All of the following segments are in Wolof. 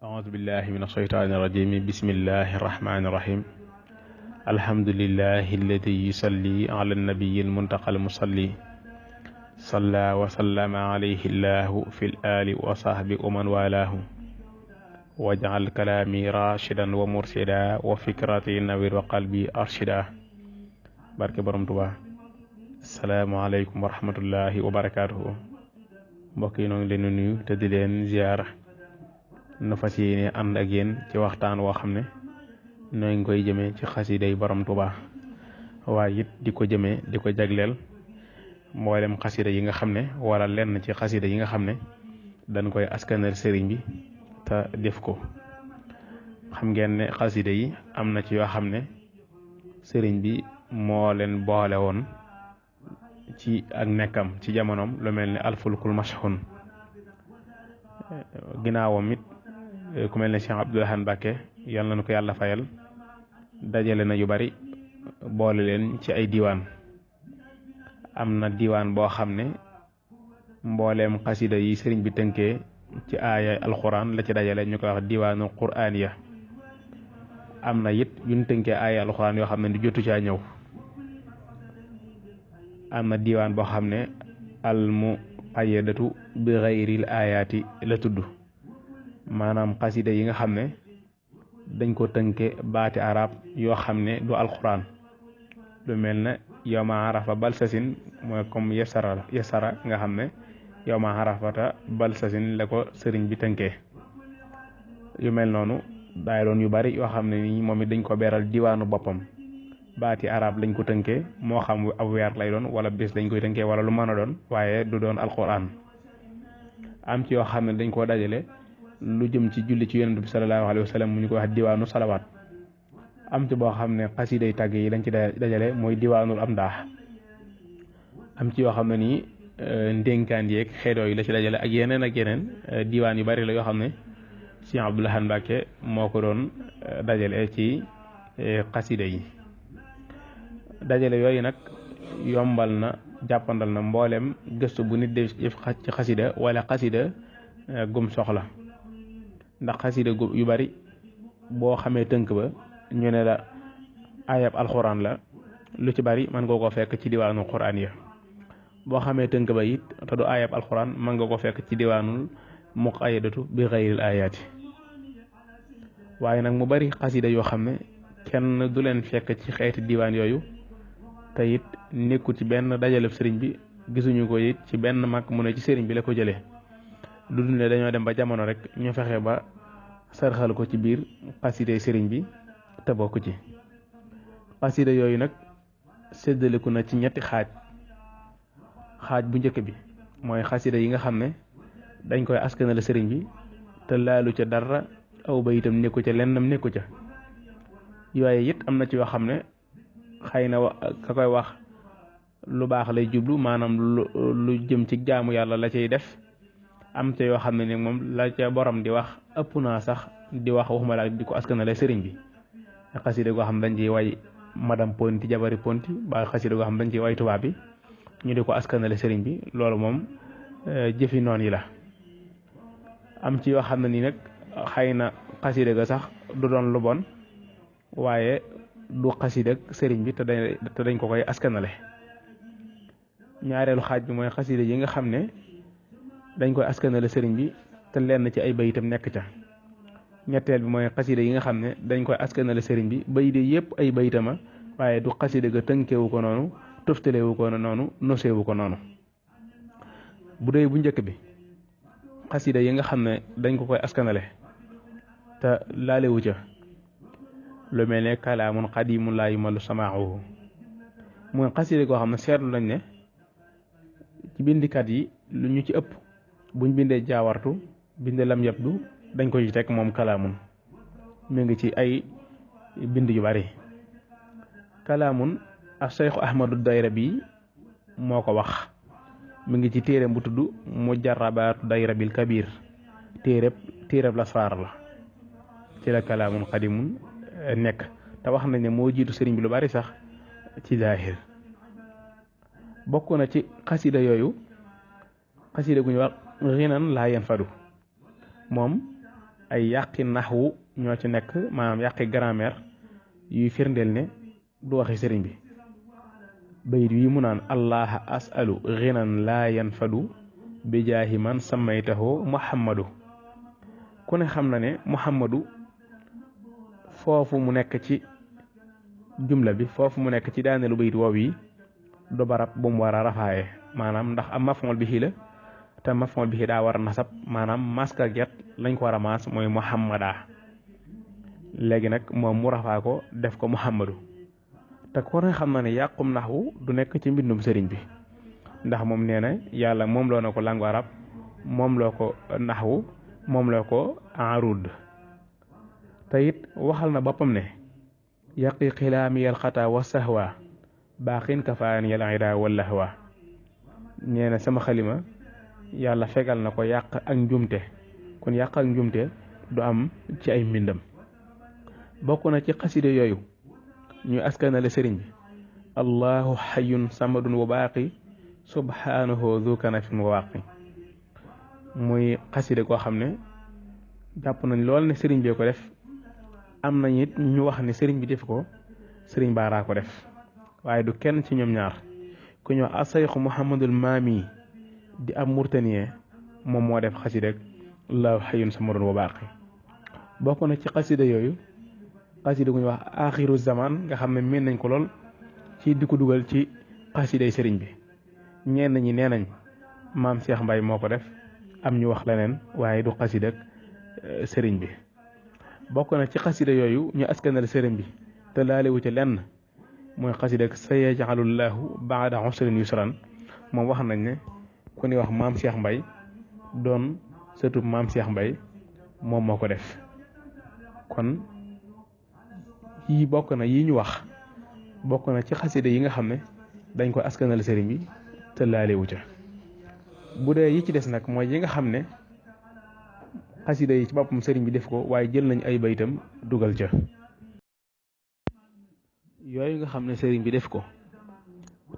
أعوذ بالله من الشيطان الرجيم بسم الله الرحمن الرحيم الحمد لله الذي يصلي على النبي المنتقى المصلي صلى وسلم عليه الله في الآل وصحبه ومن والاه واجعل كلامي راشدا ومرشدا وفكرتي نوير وقلبي أرشدا barke borom Tuubaa asalaamaaleykum wa rahmatullahi wa barakaatuhu mbokk yi noo ngi leen di nuyu te di leen ziyaara nu fas yéene ànd ak yéen ci waxtaan woo xam ne noo ngi koy jëmee ci xasida yi borom Tuubaa waaye it di ko jëmee di ko jagleel mboolem xasida yi nga xam ne wala lenn ci xasida yi nga xam ne dañ koy askanal sëriñ bi te def ko xam ngeen ne xasida yi am na ci yoo xam ne sëriñ bi moo leen boole woon ci ak nekkam ci jamonoom lu mel ni alfulkul mashhun ginnaawam it ku mel ne Cheikh Abdoul Ahad Mbacké yal na nu ko yàlla fayal dajale na yu bari boole leen ci ay diiwaan am na diiwaan boo xam ne mbooleem xasida yi sëriñ bi tënkee ci aaya alxuraan la ci dajale ñu koy wax diiwaanul quraaniya am na it yuñ tënkee aaya alxuraan yoo xam ne di jotu caa ñëw am na diiwaan boo xam ne al muqayyadatu bi xayril ayaati la tudd maanaam xasida yi nga xam ne dañ ko tënke baati arab yoo xam ne du alxuraan lu mel ne yawma arafa balsasin mooy comme yasara nga xam ne yawma arafata balsasin la ko sëriñ bi tënkee yu mel noonu daay doon yu bari yoo xam ne nii moom it dañ ko beral diwaanu boppam baati arab lañ ko tënkee moo xam ab weer lay doon wala bés lañ koy tënkee wala lu mën a doon waaye du doon alxuraan am ci yoo xam ne dañ koo dajale lu jëm ci julli ci yonent bi sallallahu alayhi wa sallam mu ñu ko wax diwaanu salawaat am ci boo xam ne xasiday tàgg yi lañ ci dajale mooy diwaanul am ndaax am ci yoo xam ne nii ndénkaan yeeg xeedoo yi la ci dajale ak yeneen diwaan yu bari la yoo xam ne Cheikh Abdoul Ahad Mbacké moo ko doon dajale ci xasida yi dajale yooyu nag yombal na jàppandal na mboolem gëstu bu nit def ci xasida wala xasida gum soxla ndax xasida yu bari boo xamee tënk ba ñu ne la ayab alxuraan la lu ci bari mën nga ko fekk ci diwaanul quraan ya boo xamee tënk ba it te du ayab alxuraan mën nga ko fekk ci diwaanul muqayyadatu bi xayril ayaati waaye nag mu bari xasida yoo xam ne kenn du leen fekk ci xeeti diwaan yooyu te it nekku ci benn dajaleb sëriñ bi gisuñu ko it ci benn mag mu ne ci sëriñ bi la ko jëlee lu dul ne dañoo dem ba jamono rek ñu fexe ba sarxal ko ci biir xasida sëriñ bi te bokk ci xasida yooyu nag séddaliku na ci ñetti xaaj bu njëkk bi mooy xasida yi nga xam ne dañ koy askanale sëriñ bi te laalu ca dara aw ba itam nekku ca lennam nekku ca yooye it am na ci yoo xam ne xëy na ka koy wax lu baax lay jublu maanaam lu jëm ci jaamu yàlla la cay def am ca yoo xam ne ni moom la ca borom di wax ëpp naa sax di wax waxuma la di ko askanale sëriñ bi xasida goo xam dañ ciy way madame Ponti jabari Ponti ba xasida goo xam dañ ciy way tubaab bi ñu di ko askanale sëriñ bi loolu moom jëfi noon yi la am ci yoo xam ne nii nag xëy na xasida ga sax du doon lu bon waaye du xasida sëriñ bi te dañ ko koy askanale ñaareelu xaaj bi mooy xasida yi nga xam ne dañ koy askanale sëriñ bi te lenn ci ay bayitam nekk ca ñetteel bi mooy xasida yi nga xam ne dañ koy askanale sëriñ bi bayit yépp ay bayitama waaye du xasida ga tënkewu ko noonu toftalewu ko noonu nosewu ko noonu bu dee bu njëkk bi xasida yi nga xam ne dañ ko koy askanale te laalewu ca lu mel ne kalaamun xadimun laa yumallu samaahu mooy xasida koo xam ne seetlu nañ ne ci bindikat yi lu ñu ci ëpp buñ bindee jaawartu bindee lam yabdu dañ ko ci teg moom kalaamun mi ngi ci ay bind yu bari kalaamun ak Cheikh Ahmadu Dayrabi moo ko wax mi ngi ci téereem bu tudd Mujarrabaatu Dayrabil Kabir téereb lasraar la ci la kalaamun xadimun nekk te wax nañ ne moo jiitu sëriñ bi lu bari sax ci zaahir bokk na ci xasida yooyu xasida gu ñu wax rinan laa yan fadu moom ay yàqi naxwu ñoo ci nekk maanaam yàqi grammaire yuy firndeel ne du waxi sëriñ bi. bayit yi mu naan allaha asalu ginan laa yanfadu bi jaahi man sammaytahu muhammadu ku ne xam na ne muhammadu foofu mu nekk ci jumla bi foofu mu nekk ci daaneelu bayit woow yi du barab bu mu war a rafaaye maanaam ndax am maf'ul bihi la te maf'ul bihi daa war a nasab maanaam maska get lañ ko war a maas mooy muhammada léegi nag moom mu rafaa ko def ko muhammadu te ko ne xam na ne yàqum naxwu du nekk ci mbindum sëriñ bi ndax moom nee na yàlla moom loo na ko langue arab moom loo ko naxwu moom loo ko arud te it waxal na boppam ne yaqi xilaamiyal xata wa sahwa baaxin kafaan yal ida wallahwa nee na sama xalima yàlla fegal na ko yàq ak njumte kon yàq ak njumte du am ci ay mbindam. bokk na ci xaside yooyu ñu askanale sëriñ bi allahu xayun samadun wa baaqi subhanahu du kanafin wa waaqi muy xaside koo xam ne jàpp nañ lool ne sëriñ bee ko def am nañ it ñu wax ne sëriñ bi def ko sëriñ baaraa ko def waaye du kenn ci ñoom ñaar ku ñu wax asayxu muhammadul maami di ab murtaniye moom moo def xaside allahu xayun samadun wa baaqi. bokk na ci xaside yooyu xaside gu ñu wax axiru zaman nga xam ne miin nañ ko lool ci di ko dugal ci xasiday sëriñ bi ñenn ñi nee nañ maam Cheikh Mbaye moo ko def am ñu wax leneen waaye du xasida ak sëriñ bi. bokk na ci xasida yooyu ñu askanal sëriñ bi te laalewu ci lenn mooy xasida ak sayaj'alullahu ba'da usrin yusran moom wax nañ ne ku ni wax maam Cheikh Mbaye doon sëtub maam Cheikh Mbaye moom moo ko def. kon yii bokk na yi ñu wax bokk na ci xasida yi nga xam ne dañ ko askanal sëriñ bi te laalewu ca. bu dee yi ci des nag mooy yi nga xam ne xasida yi ci boppam sëriñ bi def ko waaye jël nañ ay baytam dugal ca. yooyu nga xam ne sëriñ bi def ko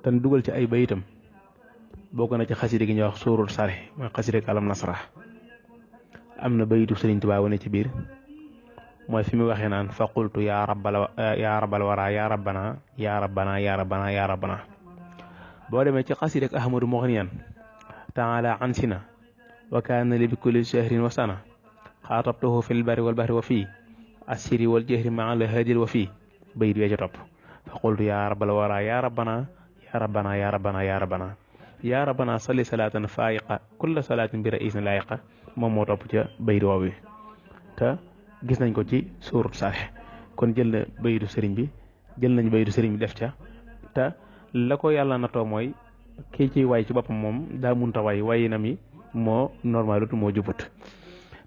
te dugal ci ay baytam bokk na ci xasida gi ñuy wax suurul sare mooy xasida alam nasra am na baytu sëriñ Tuubaa wane ci biir mooy fi mu waxee naan fa qultu yaa rabbal wara yaa rabbana yaa rabbana yaa rabbana yaa rabbana. boo demee ci xasida ahmadu mughniyan taala ansina wa kaana li bi kulli shahrin wa sana xaatabtuhu fil barri wal bahri wa fii assiri wal jahri maa la hadil wa fii bayit wee ca topp fa qultu yaa rabbal wara yaa rabbana yaa rabbana yaa rabbana yaa rabbana yaa rabbana salli salaatan faayiqa kulla salaatin bi ra'isin laayiqa moom moo topp ca bayit woowu te gis nañ ko ci suurut sare kon jël na bayitu sëriñ bi jël nañ bayitu sëriñ bi def ca te la ko yàlla natoo mooy kii ci way ci boppam moom daa munta way na mi moo normalut moo jubut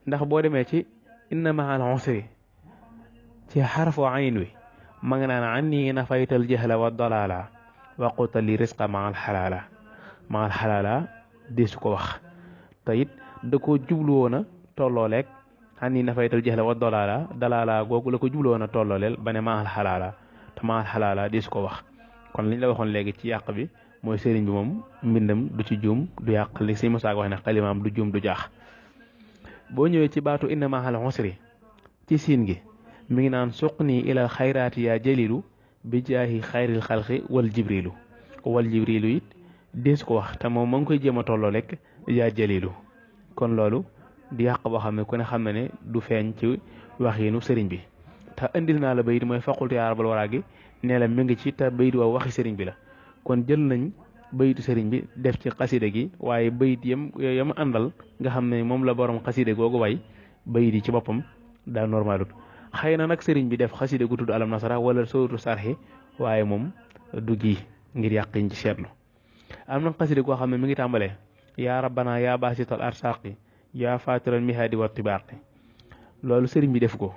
ndax boo demee ci inna ma'al usri ci xarfu ayn wi ma nga naan anni nafaytal jahla wa dalala wa quta li risqa ma'al xalaala desu ko wax te it da ko jubluwoon a tollooleeg anni nafaytal jahla wa dalala googu la ko jubluwoon a tollooleel ba ne ma'al xalaala desu ko wax. kon liñ la waxoon léegi ci yàq bi mooy sëriñ bi moom mbindam du ci juum du yàq li Sëriñ Musaa wax ne xalimaam du juum du jaax. boo ñëwee ci baatu inna ma'al usri ci siin gi mi ngi naan suqni ilal xayraati yaa jalilu bi jaahi xayril xalqi wal jibrilu it dees ko wax te moom ma ngi koy jéem a tolloo lekk yaa jalilu kon loolu di yàq boo xam ne ku ne xam na ne du feeñ ci waxiinu sëriñ bi. te indil naa la bayit mooy faqultu yaa rabbal waraa gi nee la mi ngi ci te bayit waa waxi sëriñ bi la kon jël nañ bayitu sëriñ bi def ci xasida gi waaye bayit yam àndal nga xam ne moom la borom xasida googu way bayit yi ci boppam daa normalut xëy na nag sëriñ bi def xasida gu tudd alam nasara wala sootu sarxi waaye moom du gi ngir yàq yiñ ci seetlu. am na xasida goo xam ne mi ngi tàmbalee yaa rabbana yaa baasital arsaqi yaa faatiral mihaadi wa tibaaqi loolu sëriñ bi def ko.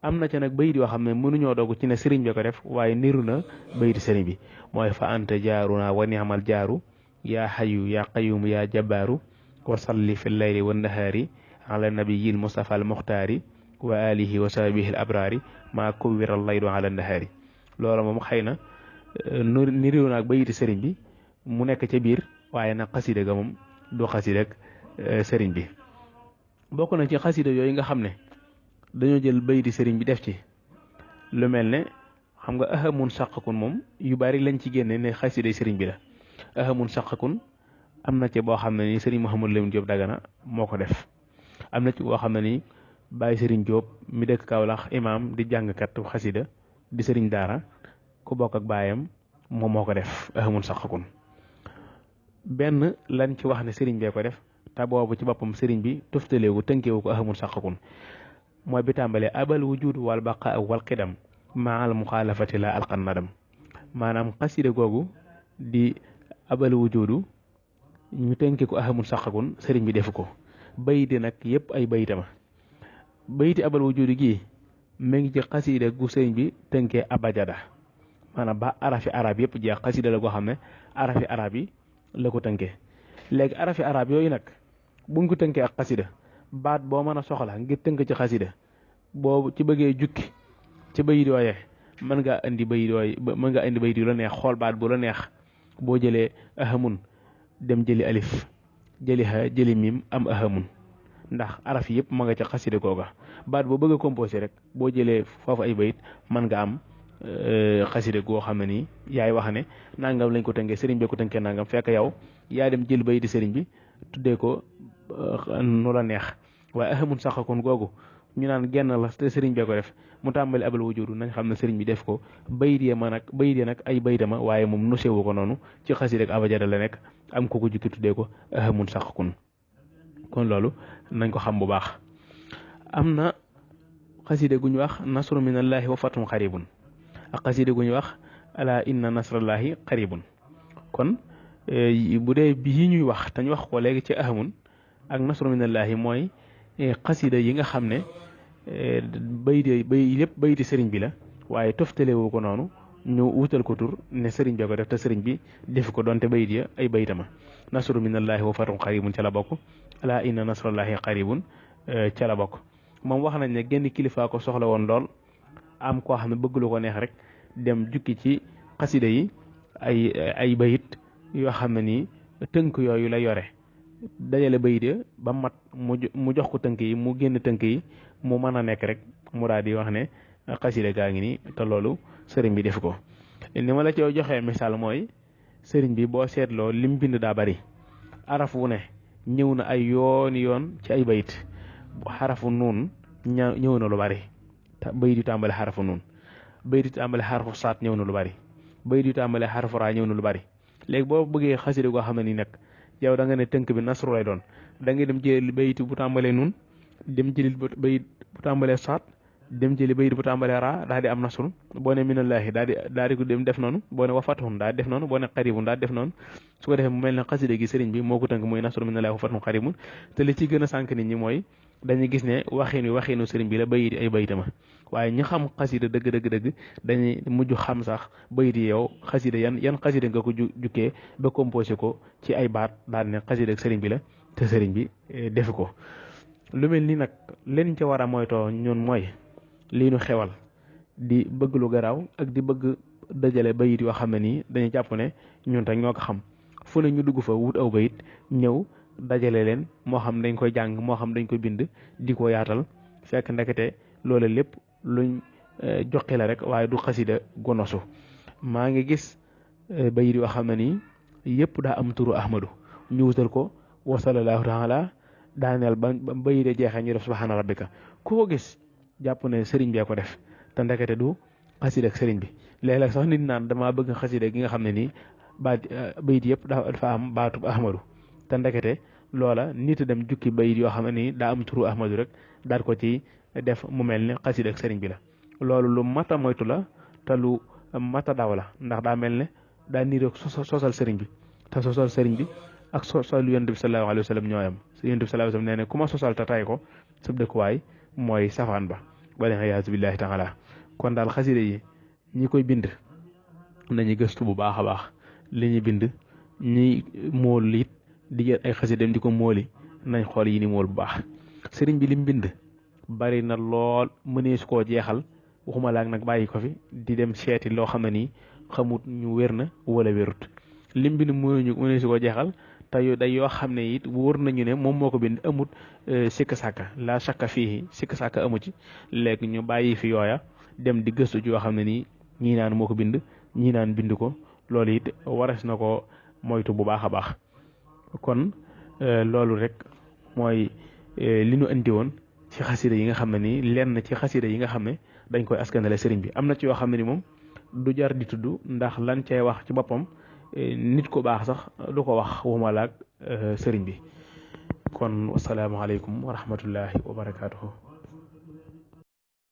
am na ca nag bayit yoo xam ne mënuñoo dogu ci ne sëriñ bi ko def waaye niru na bayitu sëriñ bi mooy fa anta jaaruna wa ni'mal jaaru yaa xayu yaa qayumu yaa jabaaru wa salli fi layli wa nahaari ala nabiyil mustafa al muxtaari wa alihi wa sahbihi al abraari maa kuwwira laylu ala nahaari loolu moom xëy na niru na ak bayitu sëriñ bi mu nekk ca biir waaye nag xasida ga moom du xasida ak sëriñ bi. bokk na ci xasida yooyu nga xam ne dañoo jël bayti sëriñ bi def ci lu mel ne xam nga ahamun saqakun moom yu bari lañ ci génne ne xasida sëriñ bi la ahamun saqakun am na ci boo xam ne ni sëriñ Mouhamadou Lamine Diop Dagana moo ko def am na ci boo xam ne ni Baye Sëriñ Diop mi dëkk Kaolack imam di jàngkat xasida di sëriñ daara ku bokk ak baayam moom moo ko def ahamun saqakun benn lan ci wax ne sëriñ bee ko def te boobu ci boppam sëriñ bi toftaleewu tënkeewu ko ahamun saqakun mooy bi tàmbalee abal wujud wal baqa wal qidam maal muxaalafati la alqan nadam maanaam xasida googu di abal wujudu ñu tënke ko ahamun saqakun sëriñ bi defu ko bayti nag yépp ay baytama bayti abal wujudu gi mi ngi ci xasida gu sëriñ bi tënkee abajada maanaam ba arafi arab yëpp jeex xasida la goo xam ne arafi arab yi la ko tënkee léegi arafi arab yooyu nag buñ ko tënkee ak xasida baat boo mën a soxla ngir tënk ci xasida boobu ci bëggee jukki ci bayit yooye mën ngaa indi bayit yooyu mën ngaa indi bayit yu la neex xool baat bu la neex boo jëlee ahamun dem jëli alif jëli ha jëli mim am ahamun ndax araf yëpp ma nga ca xasida googa baat boo bëgg a composé rek boo jëlee foofu ay bayit mën nga am xasida goo xam ne nii yaay wax ne nangam lañ ko tënkee sëriñ bi ko tënkee nangam fekk yow yaa dem jël bayiti sëriñ bi tuddee ko nu la neex waaye ahamun saqakun googu ñu naan genn la te sëriñ bee ko def mu tàmbali abal wujudu nañ xam ne sëriñ bi def ko bayit ya nag ay baytama waaye moom nusewu ko noonu ci xasida ak abajada la nekk am ko ko jukki tuddee ko ahamun saqakun kon loolu nañ ko xam bu baax am na xasida gu ñu wax nasru minallahi wa fatun xaribun ak xasida gu ñu wax ala inna nasrallahi qaribun kon bu dee bii ñuy wax te ñu wax ko léegi ci ahamun ak nasru minallahi mooy xasida yi nga xam ne lépp bayti sëriñ bi la waaye toftalewu ko noonu ñu wutal ko tur ne sëriñ bi ko def te sëriñ bi def ko doonte bayit ya ay baytama nasru minallahi wa fatun qaribun ca la bokk ala inna nasrallahi qaribun ca la bokk moom wax nañ ne genn kilifaa ko soxla woon lool am koo xam ne bëgg lu ko neex rek dem jukki ci xasida yi ay bayit yoo xam ne nii tënk yooyu la yore dajale bayit ya ba mat mu jox ko tënk yi mu génn tënk yi mu mën a nekk rek mu daal di wax ne xasida gaa ngi nii te loolu sëriñ bi def ko ni ma la ci joxee misaal mooy sëriñ bi boo seetloo lim bind daa bari araf wu ne ñëw na ay yoon ci ay bayit xarafu nuun ñëw na lu bari bayit yu tàmbale xarafu nuun bayit yu tàmbale xarafu saat ñëw na lu bari bayit yu tàmbale xarafu raa ñëw na lu bari léegi boo bëggee xasida goo xam ne nii nag yow da nga ne tënk bi nasru lay doon da ngay dem jëli bayit bu tàmbalee nuun dem jëli bayit bu tàmbalee saat dem jëli bayit bu tàmbalee raa daal di am nasru boo ne minallahi daal di ko dem def noonu boo ne wa fatxun daal di def noonu boo ne xaribun daal di def noonu su ko defee mu mel ne xasida gi sëriñ bi moo ko tënk muy nasru minallahi wa fatxun xaribun te li ci gën a sànk nit ñi mooy dañuy gis ne waxinu sëriñ bi la bayit ay bayitama waaye ñi xam xasida dëgg dañuy mujj xam sax bayit yi yow xasida yan xasida nga ko jukkee ba composé ko ci ay baat daal ne xasida ak sëriñ bi la te sëriñ bi defu ko lu mel ni nag leen ca war a moytoo ñun mooy lii nu xewal di bëgg lu garaaw ak di bëgg dajale bayit yoo xam ne nii dañuy jàpp ne ñun te ñoo ko xam fu ne ñu dugg fa wut aw bayit ñëw dajale leen moo xam dañ koy jàng moo xam dañ koy bind di ko yaatal fekk ndekete loole lépp luñ joxe la rek waaye du xasida gonosu maa ngi gis bayit yoo xam ne nii yëpp daa am turu ahmadu ñu wutal ko wa sallallahu taala daaneel ba bayit jeexee ñu def subhaana rabbika ku ko gis jàpp ne sëriñ bee ko def te ndekete du xasida ak sëriñ bi léeg-léeg sax nit naan damaa bëgg xasida gi nga xam ne nii bayit yëpp dafa am baatub ahmadu te ndekete loola nit dem jukki bayit yoo xam ne nii daa am turu ahmadu rek daal ko ci def mu mel ni xasida ak sëriñ bi la loolu lu mat a moytu la te lu mat a daw la ndax daa mel ne daa niroog sosal sëriñ bi te sosal sëriñ bi ak sosal yonent bi sallallahu alayhi wa sallam ñooyam yonent bi sallallahu alayhi wa sallam nee ne ku ma sosal te tay ko sab dëkkuwaay mooy safaan ba wala iyaazu billahi taala kon daal xasida yi ñi koy bind nañu gëstu bu baax a baax li ñuy bind ñi mool it di jël ay xasida dem di ko mooli nañ xool yi ni mool bu baax sëriñ bi lim bind bari na lool mënees koo jeexal waxuma laak nag bàyyi ko fi di dem seeti loo xam ne nii xamut ñu wér na wala wérut lim bind mënees koo jeexal te day yoo xam ne it wóor nañu ne moom moo ko bind amut sikk sàkka la shakka fii sikk sàkka amu ci léegi ñu bàyyi fi yooya dem di gëstu ci yoo xam ne nii ñii naan moo ko bind ñii naan bind ko loolu it waras na ko moytu bu baax a baax kon loolu rek mooy li ñu indi woon ci xasida yi nga xam ne nii lenn ci xasida yi nga xam ne dañ koy askanale sëriñ bi am na ci yoo xam ne ni moom du jar di tudd ndax lan cay wax ci boppam nit ku baax sax du ko wax waxuma laak sëriñ bi kon wasalaamaaleykum wa rahmatullahi wa barakaatuhu